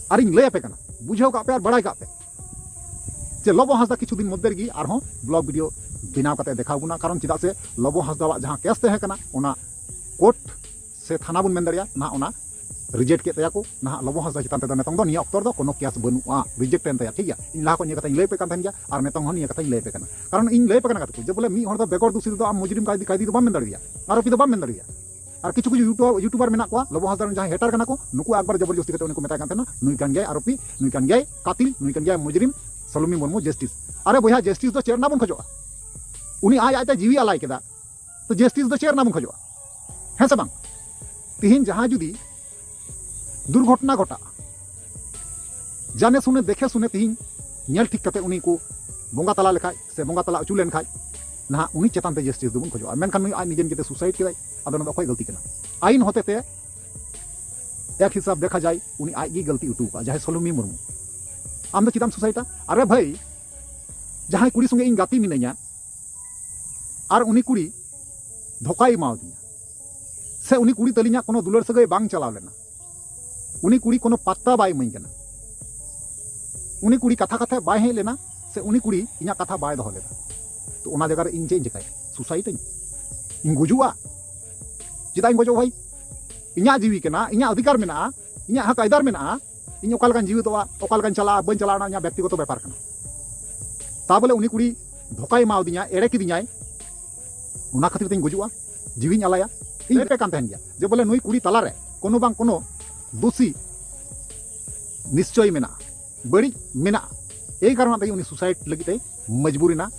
ᱟᱨᱤᱧ ᱞᱟᱹᱭ ᱟᱯᱮ ᱠᱟᱱᱟ, ᱵᱩᱡᱷᱟᱹᱣ ᱠᱟᱜ ᱯᱮ ᱟᱨ ᱵᱟᱲᱟᱭ ᱠᱟᱜ ᱯᱮ ᱡᱮ ᱞᱚᱵᱚ ᱦᱟᱸᱥᱫᱟ ᱠᱤᱪᱷᱩ ᱫᱤᱱ ᱢᱚᱫᱽᱫᱷᱮ ᱨᱮᱜᱮ ᱟᱨᱦᱚᱸ ᱵᱞᱚᱜ ᱵᱷᱤᱰᱤᱭᱳ ᱵᱮᱱᱟᱣ ᱠᱟᱛᱮ ᱫᱮᱠᱷᱟᱣ ᱵᱚᱱᱟ᱾ ᱠᱟᱨᱚᱱ ᱪᱮᱫᱟᱜ ᱥᱮ ᱞᱚᱵᱚ ᱦᱟᱸᱥᱫᱟᱣᱟᱜ ᱡᱟᱦᱟᱸ ᱠᱮᱥ ᱛᱟᱦᱮᱸ ᱠᱟᱱᱟ, ᱚᱱᱟ ᱠᱳᱨᱴ ᱥᱮ ᱛᱷᱟᱱᱟ ᱵᱚᱱ ᱢᱮᱱ ᱫᱟᱲᱮᱭᱟᱜᱼᱟ, ᱱᱟᱦᱟᱜ ᱚᱱᱟ ᱨᱤᱡᱮᱠᱴ ᱠᱮᱫ ᱛᱟᱭᱟ ᱠᱚ᱾ ᱱᱟᱦᱟᱜ ᱞᱚᱵᱚ ᱦᱟᱸᱥᱫᱟ ᱪᱮᱛᱟᱱ ᱛᱮᱫᱚ ᱱᱤᱛᱚᱝ ᱫᱚ ᱱᱤᱭᱟᱹ ᱚᱠᱛᱚ ᱨᱮᱫᱚ ᱠᱳᱱᱳ ᱠᱮᱥ ᱵᱟᱹᱱᱩᱜᱼᱟ, ᱨᱤᱡᱮᱠᱴ ᱮᱱ ᱛᱟᱭᱟ, ᱴᱷᱤᱠ ᱜᱮᱭᱟ᱾ ᱤᱧ ᱞᱟᱦᱟ ᱠᱷᱚᱱ ᱱᱤᱭᱟᱹ ᱠᱟᱛᱷᱟᱧ ᱞᱟᱹᱭ ᱟᱯᱮ ᱠᱟᱱ ᱛᱟᱦᱮᱱ ᱜᱮᱭᱟ ᱟᱨ ᱱᱤᱛᱚᱝ ᱦᱚᱸ ᱱᱤᱭᱟᱹ ᱠᱟᱛᱷᱟᱧ ᱞᱟᱹᱭ ᱟᱯᱮ ᱠᱟᱱᱟ᱾ ᱠᱟᱨᱚᱱ ᱤᱧ ᱞᱟᱹᱭ ᱟᱯᱮ ᱠᱟᱱᱟ ᱜᱟᱛᱮ ᱠᱚ, ᱡᱮ ᱵᱚᱞᱮ ᱢᱤᱫ ᱦᱚᱲ ᱫᱚ ᱵᱮᱜᱚᱨ ᱫᱩᱥᱤ ᱨᱮᱫᱚ ᱟᱢ ᱢᱩᱡᱽᱨᱤᱢ ᱠᱟᱭᱫᱤ, ᱠᱟᱭᱫᱤ ᱫᱚ ᱵᱟᱢ ᱢᱮᱱ ᱫᱟᱲᱮᱭᱟᱜᱼᱟ, ᱟᱨᱳᱯᱤ ᱫᱚ ᱵᱟᱢ ᱢᱮᱱ ᱫᱟᱲᱮᱭᱟᱜᱼᱟ᱾ ᱟᱨ ᱠᱤᱪᱷᱩ ᱠᱤᱪᱷᱩ ᱭᱩᱴᱩᱵᱟᱨ, ᱭᱩᱴᱩᱵᱟᱨ ᱢᱮᱱᱟᱜ ᱠᱚᱣᱟ, ᱞᱚᱵᱚ ᱦᱟᱸᱥᱫᱟ ᱨᱮᱱ ᱡᱟᱦᱟᱸᱭ ᱦᱮᱴᱟᱨ ᱠᱟᱱᱟ ᱠᱚ, ᱱᱩᱠᱩ ᱟᱠᱵᱟᱨ ᱡᱚᱵᱚᱨ ᱡᱚᱥᱛᱤ ᱠᱟᱛᱮ ᱩᱱᱤ ᱠᱚ ᱢᱮᱛᱟᱭ ᱠᱟᱱ ᱛᱟᱦᱮᱱᱟ, "ᱱᱩᱭ ᱠᱟᱱ ᱜᱮᱭᱟᱭ ᱟᱨᱳᱯᱤ, ᱱᱩᱭ ᱠᱟᱱ ᱜᱮᱭᱟᱭ ᱠᱟᱛᱤᱞ, ᱱᱩᱭ ᱠᱟᱱ ᱜᱮᱭᱟᱭ ᱢᱩᱡᱽᱨᱤᱢ, ᱥᱟᱞᱩᱢᱤ ᱢᱩᱨᱢᱩ ᱡᱟᱥᱴᱤᱥ᱾" ᱟᱨᱮ ᱵᱚᱭᱦᱟ, ᱡᱟᱥᱴᱤᱥ ᱫᱚ ᱪᱮᱫ ᱨᱮᱱᱟᱜ ᱵᱚᱱ ᱠᱷᱚᱡᱚᱜᱼᱟ? ᱩᱱᱤ ᱟᱡ ᱟᱡᱛᱮ ᱡᱤᱣᱤ ᱟᱞᱟᱭ ᱠᱮᱫᱟ, ᱛᱚ ᱡᱟᱥᱴᱤᱥ ᱫᱚ ᱪᱮᱫ ᱨᱮᱱᱟᱜ ᱵᱚᱱ ᱠᱷᱚᱡᱚᱜᱼᱟ? ᱦᱮᱸ ᱥᱮ ᱵᱟᱝ? ᱛᱤᱦᱤᱧ ᱡᱟᱦᱟᱸ ᱡᱩᱫᱤ ᱫᱩᱨᱜᱷᱚᱴᱚᱱᱟ ᱜᱷᱚᱴᱟᱜᱼᱟ, ᱡᱟᱱᱮ ᱥᱩᱱᱮ ᱫᱮᱠᱷᱮ ᱥᱩᱱᱮ ᱛᱤᱦᱤᱧ ᱧᱮᱞ ᱴᱷᱤᱠ ᱠᱟᱛᱮ ᱩᱱᱤ ᱠᱚ ᱵᱚᱸᱜᱟ ᱛᱟᱞᱟ ᱞᱮᱠᱷᱟᱡ ᱥᱮ ᱵᱚᱸᱜᱟ ᱛᱟᱞᱟ ᱦᱚᱪᱚ ᱞᱮᱱᱠᱷᱟᱡ, ᱱᱟᱦᱟᱜ ᱩᱱᱤ ᱪᱮᱛᱟᱱ ᱛᱮ ᱡᱟᱥᱴᱤᱥ ᱫᱚᱵᱚᱱ ᱠᱷᱚᱡᱚᱜᱼᱟ᱾ ᱢᱮᱱᱠᱷᱟᱱ ᱱᱩᱭ ᱟᱡ ᱱᱤᱡᱮ ᱱᱤᱡᱮᱛᱮ ᱥᱩᱥᱟᱭᱤᱰ ᱠᱮᱫᱟᱭ, ᱟᱫᱚ ᱚᱱᱟ ᱫᱚ ᱚᱠᱚᱭ ᱜᱟᱹᱞᱛᱤ ᱠᱟᱱᱟ? ᱟᱭᱤᱱ ᱦᱚᱛᱮᱛᱮ ᱮᱠ ᱦᱤᱥᱟᱵ ᱫᱮᱠᱷᱟ ᱡᱟᱭ, ᱩᱱᱤ ᱟᱡ ᱜᱮ ᱜᱟᱹᱞᱛᱤ ᱦᱚᱴᱚ ᱠᱟᱜᱼᱟ, ᱡᱟᱦᱟᱸᱭ ᱥᱚᱞᱚᱢᱤ ᱢᱩᱨᱢᱩ᱾ ᱟᱢ ᱫᱚ ᱪᱮᱫᱟᱜ ᱮᱢ ᱥᱩᱥᱟᱭᱤᱰᱟ? ᱟᱨᱮ ᱵᱷᱟᱹᱭ, ᱡᱟᱦᱟᱸᱭ ᱠᱩᱲᱤ ᱥᱚᱸᱜᱮ ᱤᱧ ᱜᱟᱛᱮ ᱢᱤᱱᱟᱹᱧᱟ ᱟᱨ ᱩᱱᱤ ᱠᱩᱲᱤ ᱫᱷᱳᱠᱟᱭ ᱮᱢᱟᱣᱫᱤᱧᱟ, ᱥᱮ ᱩᱱᱤ ᱠᱩᱲᱤ ᱛᱟᱹᱞᱤᱧᱟᱜ ᱠᱳᱱᱳ ᱫᱩᱞᱟᱹᱲ ᱥᱟᱹᱜᱟᱹᱭ ᱵᱟᱝ ᱪᱟᱞᱟᱣ ᱞᱮᱱᱟ, ᱩᱱᱤ ᱠᱩᱲᱤ ᱠᱳᱱᱳ ᱯᱟᱛᱛᱟ ᱵᱟᱭ ᱤᱢᱟᱹᱧ ᱠᱟᱱᱟ, ᱩᱱᱤ ᱠᱩᱲᱤ ᱠᱟᱛᱷᱟ ᱠᱟᱛᱷᱟ ᱵᱟᱭ ᱦᱮᱡ ᱞᱮᱱᱟ, ᱥᱮ ᱩᱱᱤ ᱠᱩᱲᱤ ᱤᱧᱟᱹᱜ ᱠᱟᱛᱷᱟ ᱵᱟᱭ ᱫᱚᱦᱚ ᱞᱮᱫᱟ, ᱛᱚ ᱚᱱᱟ ᱡᱟᱭᱜᱟ ᱨᱮ ᱤᱧ ᱪᱮᱫ ᱤᱧ ᱪᱮᱠᱟᱭᱟ? ᱥᱩᱥᱟᱭᱤᱰ ᱟᱹᱧ? ᱤᱧ ᱜᱩᱡᱩᱜᱼᱟ? ᱪᱮᱫᱟᱜ ᱤᱧ ᱜᱚᱡᱚᱜ ᱵᱷᱟᱭ? ᱤᱧᱟᱹᱜ ᱡᱤᱣᱤ ᱠᱟᱱᱟ, ᱤᱧᱟᱹᱜ ᱚᱫᱷᱤᱠᱟᱨ ᱢᱮᱱᱟᱜᱼᱟ, ᱤᱧᱟᱹᱜ ᱦᱚᱠ ᱟᱭᱫᱟᱨ ᱢᱮᱱᱟᱜᱼᱟ, ᱤᱧ ᱚᱠᱟ ᱞᱮᱠᱟᱧ ᱡᱤᱣᱤᱫᱚᱜᱼᱟ, ᱚᱠᱟ ᱞᱮᱠᱟᱧ ᱪᱟᱞᱟᱜᱼᱟ, ᱵᱟᱹᱧ ᱪᱟᱞᱟᱜᱼᱟ, ᱚᱱᱟ ᱤᱧᱟᱹᱜ ᱵᱮᱠᱛᱤᱜᱚᱛᱚ ᱵᱮᱯᱟᱨ ᱠᱟᱱᱟ᱾ ᱛᱟ ᱵᱚᱞᱮ ᱩᱱᱤ ᱠᱩᱲᱤ ᱫᱷᱳᱠᱟᱭ ᱮᱢᱟᱣᱫᱤᱧᱟ, ᱮᱲᱮ ᱠᱤᱫᱤᱧᱟᱭ, ᱚᱱᱟ ᱠᱷᱟᱹᱛᱤᱨ ᱛᱤᱧ ᱜᱩᱡᱩᱜᱼᱟ, ᱡᱤᱣᱤᱧ ᱟᱞᱟᱭᱟ? ᱤᱧ ᱯᱮ ᱠᱟᱱ ᱛᱟᱦᱮᱱ ᱜᱮᱭᱟ ᱡᱮ ᱵᱚᱞᱮ ᱱᱩᱭ ᱠᱩᱲᱤ ᱛᱟᱞᱟᱨᱮ ᱠᱳᱱᱳ ᱵᱟᱝ ᱠᱳᱱᱳ ᱫᱩᱥᱤ ᱱᱤᱥᱪᱚᱭ ᱢᱮᱱᱟᱜᱼᱟ, ᱵᱟᱹᱲᱤᱡ ᱢᱮᱱᱟᱜᱼᱟ᱾ ᱮᱭ ᱠᱟᱨᱚᱱ ᱛᱮᱜᱮ ᱩᱱᱤ ᱥᱩᱥᱟᱭᱤᱰ ᱞᱟᱹᱜᱤᱫ ᱛᱮ ᱢᱚᱡᱽᱵᱩᱨ ᱮᱱᱟ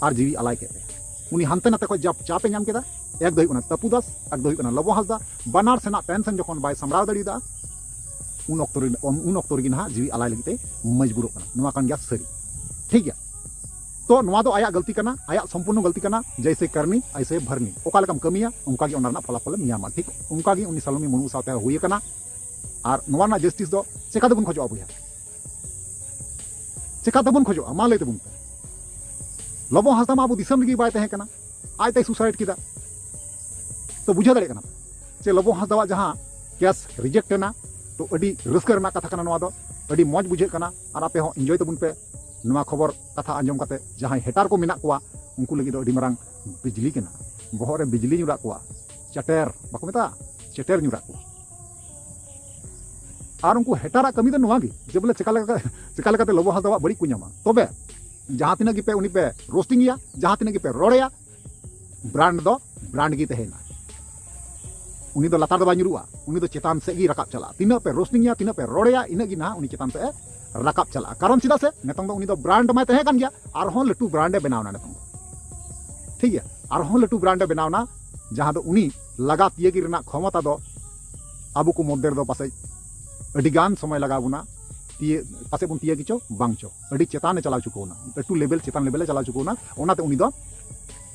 ᱟᱨ ᱡᱤᱣᱤ ᱟᱞᱟᱭ ᱠᱮᱫ ᱛᱟᱭᱟ᱾ ᱩᱱᱤ ᱦᱟᱱᱛᱮ ᱱᱟᱛᱮ ᱠᱷᱚᱱ ᱡᱟᱵ ᱪᱟᱯ ᱮ ᱧᱟᱢ ᱠᱮᱫᱟ, ᱮᱠ ᱫᱚ ᱦᱩᱭᱩᱜ ᱠᱟᱱᱟ ᱛᱟᱹᱯᱩ ᱫᱟᱥ, ᱮᱠ ᱫᱚ ᱦᱩᱭᱩᱜ ᱠᱟᱱᱟ ᱞᱚᱵᱚ ᱦᱟᱸᱥᱫᱟ, ᱵᱟᱱᱟᱨ ᱥᱮᱱᱟᱜ ᱴᱮᱱᱥᱚᱱ ᱡᱚᱠᱷᱚᱱ ᱵᱟᱭ ᱥᱟᱢᱵᱲᱟᱣ ᱫᱟᱲᱮᱭᱟᱫᱟ, ᱩᱱ ᱚᱠᱛᱚ ᱨᱮ, ᱩᱱ ᱚᱠᱛᱚ ᱨᱮᱜᱮ ᱱᱟᱦᱟᱜ ᱡᱤᱣᱤ ᱟᱞᱟᱭ ᱞᱟᱹᱜᱤᱫ ᱛᱮ ᱢᱚᱡᱽᱵᱩᱨᱚᱜ ᱠᱟᱱᱟ᱾ ᱱᱚᱣᱟ ᱠᱟᱱ ᱜᱮᱭᱟ ᱥᱟᱹᱨᱤ, ᱴᱷᱤᱠ ᱜᱮᱭᱟ᱾ ᱛᱚ ᱱᱚᱣᱟ ᱫᱚ ᱟᱭᱟᱜ ᱜᱟᱹᱞᱛᱤ ᱠᱟᱱᱟ, ᱟᱭᱟᱜ ᱥᱚᱢᱯᱩᱨᱱᱚ ᱜᱟᱹᱞᱛᱤ ᱠᱟᱱᱟ᱾ ᱡᱮᱭᱥᱮ ᱠᱟᱨᱱᱤ ᱟᱭᱥᱮ ᱵᱷᱟᱨᱱᱤ, ᱚᱠᱟ ᱞᱮᱠᱟᱢ ᱠᱟᱹᱢᱤᱭᱟ ᱚᱱᱠᱟ ᱜᱮ ᱚᱱᱟ ᱨᱮᱱᱟᱜ ᱯᱷᱚᱞᱟᱯᱷᱚᱞᱮᱢ ᱧᱟᱢᱟ᱾ ᱴᱷᱤᱠ ᱚᱱᱠᱟ ᱜᱮ ᱩᱱᱤ ᱥᱟᱞᱚᱢᱤ ᱢᱩᱨᱢᱩ ᱥᱟᱶᱛᱮ ᱦᱩᱭ ᱟᱠᱟᱱᱟ᱾ ᱟᱨ ᱱᱚᱣᱟ ᱨᱮᱱᱟᱜ ᱡᱟᱥᱴᱤᱥ ᱫᱚ ᱪᱮᱠᱟ ᱛᱮᱵᱚᱱ ᱠᱷᱚᱡᱚᱜᱼᱟ ᱵᱚᱭᱦᱟ? ᱪᱮᱠᱟ ᱛᱮᱵᱚᱱ ᱠᱷᱚᱡᱚᱜᱼᱟ? ᱢᱟ ᱞᱟᱹᱭ ᱛᱟᱵᱚᱱ ᱯᱮ᱾ ᱞᱚᱵᱚ ᱦᱟᱸᱥᱫᱟ ᱢᱟ ᱟᱵᱚ ᱫᱤᱥᱚᱢ ᱨᱮᱜᱮ ᱵᱟᱭ ᱛᱟᱦᱮᱸ ᱠᱟᱱᱟ, ᱟᱡ ᱛᱮᱭ ᱥᱩᱥᱟᱭᱤᱰ ᱠᱮᱫᱟ᱾ ᱛᱚ ᱵᱩᱡᱷᱟᱹᱣ ᱫᱟᱲᱮᱭᱟᱜ ᱠᱟᱱᱟ ᱯᱮ ᱡᱮ ᱞᱚᱵᱚ ᱦᱟᱸᱥᱫᱟᱣᱟᱜ ᱡᱟᱦᱟᱸ ᱠᱮᱥ ᱨᱤᱡᱮᱠᱴ ᱮᱱᱟ, ᱛᱚ ᱟᱹᱰᱤ ᱨᱟᱹᱥᱠᱟᱹ ᱨᱮᱱᱟᱜ ᱠᱟᱛᱷᱟ ᱠᱟᱱᱟ ᱱᱚᱣᱟ ᱫᱚ, ᱟᱹᱰᱤ ᱢᱚᱡᱽ ᱵᱩᱡᱷᱟᱹᱜ ᱠᱟᱱᱟ᱾ ᱟᱨ ᱟᱯᱮ ᱦᱚᱸ ᱤᱱᱡᱚᱭ ᱛᱟᱵᱚᱱ ᱯᱮ ᱱᱚᱣᱟ ᱠᱷᱚᱵᱚᱨ ᱠᱟᱛᱷᱟ ᱟᱸᱡᱚᱢ ᱠᱟᱛᱮ᱾ ᱡᱟᱦᱟᱸᱭ ᱦᱮᱴᱟᱨ ᱠᱚ ᱢᱮᱱᱟᱜ ᱠᱚᱣᱟ ᱩᱱᱠᱩ ᱞᱟᱹᱜᱤᱫ ᱫᱚ ᱟᱹᱰᱤ ᱢᱟᱨᱟᱝ ᱵᱤᱡᱽᱞᱤ ᱠᱟᱱᱟ, ᱵᱚᱦᱚᱜ ᱨᱮ ᱵᱤᱡᱽᱞᱤ ᱧᱩᱨᱟᱜ ᱠᱚᱣᱟ, ᱪᱟᱴᱮᱨ ᱵᱟᱠᱚ ᱢᱮᱛᱟᱜᱼᱟ, ᱪᱮᱴᱮᱨ ᱧᱩᱨᱟᱜ ᱠᱚᱣᱟ᱾ ᱟᱨ ᱩᱱᱠᱩ ᱦᱮᱴᱟᱨᱟᱜ ᱠᱟᱹᱢᱤ ᱫᱚ ᱱᱚᱣᱟ ᱜᱮ ᱡᱮ ᱵᱚᱞᱮ ᱪᱮᱠᱟ ᱞᱮᱠᱟ, ᱪᱮᱠᱟ ᱞᱮᱠᱟᱛᱮ ᱞᱚᱵᱚ ᱦᱟᱸᱥᱫᱟᱣᱟᱜ ᱵᱟᱹᱲᱤᱡ ᱠᱚ ᱧᱟᱢᱟ᱾ ᱛᱚᱵᱮ ᱡᱟᱦᱟᱸ ᱛᱤᱱᱟᱹᱜ ᱜᱮᱯᱮ ᱩᱱᱤ ᱯᱮ ᱨᱳᱥᱴᱤᱝ ᱮᱭᱟ, ᱡᱟᱦᱟᱸ ᱛᱤᱱᱟᱹᱜ ᱜᱮᱯᱮ ᱨᱚᱲᱮᱭᱟ, ᱵᱨᱟᱱᱰ ᱫᱚ ᱵᱨᱟᱱᱰ ᱜᱮ ᱛᱟᱦᱮᱱᱟ᱾ ᱩᱱᱤ ᱫᱚ ᱞᱟᱛᱟᱨ ᱫᱚ ᱵᱟᱭ ᱧᱩᱨᱩᱜᱼᱟ, ᱩᱱᱤ ᱫᱚ ᱪᱮᱛᱟᱱ ᱥᱮᱫ ᱜᱮ ᱨᱟᱠᱟᱵ ᱪᱟᱞᱟᱜᱼᱟ᱾ ᱛᱤᱱᱟᱹᱜ ᱯᱮ ᱨᱳᱥᱴᱤᱝ ᱮᱭᱟ, ᱛᱤᱱᱟᱹᱜ ᱯᱮ ᱨᱚᱲᱮᱭᱟ, ᱤᱱᱟᱹᱜ ᱜᱮ ᱱᱟᱦᱟᱜ ᱩᱱᱤ ᱪᱮᱛᱟᱱ ᱥᱮᱫ ᱮ ᱨᱟᱠᱟᱵ ᱪᱟᱞᱟᱜᱼᱟ᱾ ᱠᱟᱨᱚᱱ ᱪᱮᱫᱟᱜ ᱥᱮ ᱱᱤᱛᱚᱝ ᱫᱚ ᱩᱱᱤ ᱫᱚ ᱵᱨᱟᱱᱰ ᱢᱟᱭ ᱛᱟᱦᱮᱸ ᱠᱟᱱ ᱜᱮᱭᱟ, ᱟᱨᱦᱚᱸ ᱞᱟᱹᱴᱩ ᱵᱨᱟᱱᱰ ᱮ ᱵᱮᱱᱟᱣ ᱮᱱᱟ ᱱᱤᱛᱚᱝ ᱫᱚ᱾ ᱴᱷᱤᱠ ᱜᱮᱭᱟ, ᱟᱨᱦᱚᱸ ᱞᱟᱹᱴᱩ ᱵᱨᱟᱱᱰ ᱮ ᱵᱮᱱᱟᱣ ᱮᱱᱟ, ᱡᱟᱦᱟᱸ ᱫᱚ ᱩᱱᱤ ᱞᱟᱜᱟ ᱛᱤᱭᱟᱹᱜᱤ ᱨᱮᱱᱟᱜ ᱠᱷᱚᱢᱚᱛᱟ ᱫᱚ ᱟᱵᱚ ᱠᱚ ᱢᱚᱫᱽᱫᱷᱮ ᱨᱮᱫᱚ ᱯᱟᱥᱮᱡ ᱟᱹᱰᱤ ᱜᱟᱱ ᱥᱚᱢᱚᱭ ᱞᱟᱜᱟᱣ ᱵᱚᱱᱟ᱾ ᱛᱤᱭᱟᱹ-, ᱯᱟᱥᱮᱡ ᱵᱚᱱ ᱛᱤᱭᱟᱹᱜ ᱜᱮᱪᱚ ᱵᱟᱝ ᱪᱚ, ᱟᱹᱰᱤ ᱪᱮᱛᱟᱱ ᱮ ᱪᱟᱞᱟᱣ ᱦᱚᱪᱚ ᱠᱚ ᱠᱟᱱᱟ, ᱞᱟᱹᱴᱩ ᱞᱮᱵᱮᱞ, ᱪᱮᱛᱟᱱ ᱞᱮᱵᱮᱞ ᱮ ᱪᱟᱞᱟᱣ ᱦᱚᱪᱚ ᱠᱚ ᱠᱟᱱᱟ᱾ ᱚᱱᱟᱛᱮ ᱩᱱᱤ ᱫᱚ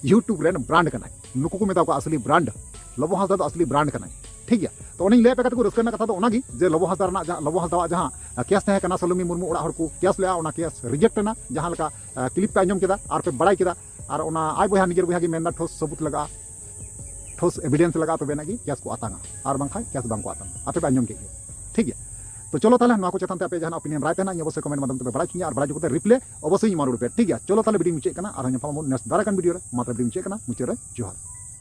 YouTube ᱨᱮᱱ ᱵᱨᱟᱱᱰ ᱠᱟᱱᱟᱭ᱾ ᱱᱩᱠᱩ ᱠᱚ ᱢᱮᱛᱟ ᱠᱚᱣᱟ ᱟᱥᱞᱤ ᱵᱨᱟᱱᱰ᱾ ᱞᱚᱵᱚ ᱦᱟᱸᱥᱫᱟ ᱫᱚ ᱟᱥᱞᱤ ᱵᱨᱟᱱᱰ ᱠᱟᱱᱟᱭ᱾ ᱴᱷᱤᱠ ᱜᱮᱭᱟ, ᱛᱚ ᱚᱱᱮᱧ ᱞᱟᱹᱭ ᱟᱯᱮ ᱠᱟᱛᱮ ᱠᱚ ᱨᱟᱹᱥᱠᱟᱹ ᱨᱮᱱᱟᱜ ᱠᱟᱛᱷᱟ ᱫᱚ ᱚᱱᱟᱜᱮ ᱡᱮ ᱞᱚᱵᱚ ᱦᱟᱸᱥᱫᱟ ᱨᱮᱱᱟᱜ ᱡᱟᱦᱟᱸ, ᱞᱚᱵᱚ ᱦᱟᱸᱥᱫᱟᱣᱟᱜ ᱡᱟᱦᱟᱸ ᱠᱮᱥ ᱛᱟᱦᱮᱸ ᱠᱟᱱᱟ, ᱥᱟᱞᱚᱢᱤ ᱢᱩᱨᱢᱩ ᱚᱲᱟᱜ ᱦᱚᱲ ᱠᱚ ᱠᱮᱥ ᱞᱮᱜᱼᱟ, ᱚᱱᱟ ᱠᱮᱥ ᱨᱤᱡᱮᱠᱴ ᱮᱱᱟ᱾ ᱡᱟᱦᱟᱸ ᱞᱮᱠᱟ ᱠᱞᱤᱯ ᱯᱮ ᱟᱸᱡᱚᱢ ᱠᱮᱫᱟ ᱟᱨ ᱯᱮ ᱵᱟᱲᱟᱭ ᱠᱮᱫᱟ, ᱟᱨ ᱚᱱᱟ ᱟᱡ ᱵᱚᱭᱦᱟ ᱱᱤᱡᱮᱨ ᱵᱚᱭᱦᱟ ᱜᱮ ᱢᱮᱱᱫᱟ ᱴᱷᱳᱥ ᱥᱟᱹᱵᱩᱛ ᱞᱟᱜᱟᱜᱼᱟ, ᱴᱷᱳᱥ ᱮᱵᱷᱤᱰᱮᱱᱥ ᱞᱟᱜᱟᱜᱼᱟ, ᱛᱚᱵᱮ ᱟᱹᱱᱤᱡ ᱜᱮ ᱠᱮᱥ ᱠᱚ ᱟᱛᱟᱝᱟ, ᱟᱨ ᱵᱟᱝᱠᱷᱟᱱ ᱠᱮᱥ ᱵᱟᱝ ᱠᱚ ᱟᱛᱟᱝᱟ᱾ ᱟᱯᱮ ᱯᱮ ᱟᱸᱡᱚᱢ ᱠᱮᱫ ᱜᱮᱭᱟ, ᱴᱷᱤᱠ ᱜᱮᱭᱟ᱾ ᱛᱚ ᱪᱚᱞᱚ ᱛᱟᱦᱚᱞᱮ, ᱱᱚᱣᱟ ᱠᱚ ᱪᱮᱛᱟᱱ ᱛᱮ ᱟᱯᱮ ᱡᱟᱦᱟᱱᱟᱜ opinion ᱨᱟᱭ ᱛᱟᱦᱮᱱᱟ, ᱤᱧ ᱚᱵᱚᱥᱥᱳᱭ comment ᱢᱟᱫᱽᱫᱷᱚᱢ ᱛᱮᱯᱮ ᱵᱟᱲᱟᱭ ᱦᱚᱪᱚᱧᱟ, ᱟᱨ ᱵᱟᱲᱟᱭ ᱦᱚᱪᱚ ᱠᱟᱛᱮ reply ᱚᱵᱚᱥᱥᱳᱭ ᱤᱧ ᱮᱢᱟ ᱨᱩᱣᱟᱹᱲ ᱯᱮ, ᱴᱷᱤᱠ ᱜᱮᱭᱟ? ᱪᱚᱞᱚ ᱛᱟᱦᱚᱞᱮᱮ video ᱧᱩᱪᱟᱹᱫ ᱠᱟᱱᱟ, ᱟᱨᱦᱚᱸ ᱧᱟᱯᱟᱢ ᱟᱵᱚᱱ next ᱫᱟᱨᱟᱭ ᱠᱟᱱ video ᱨᱮ᱾ ᱢᱟ ᱛᱟᱦᱚᱞᱮᱮ video ᱧᱩᱪᱟᱹᱫ ᱠᱟᱱᱟ, ᱢᱩᱪᱟᱹᱫ ᱨᱮ ᱡᱚᱦᱟᱨ᱾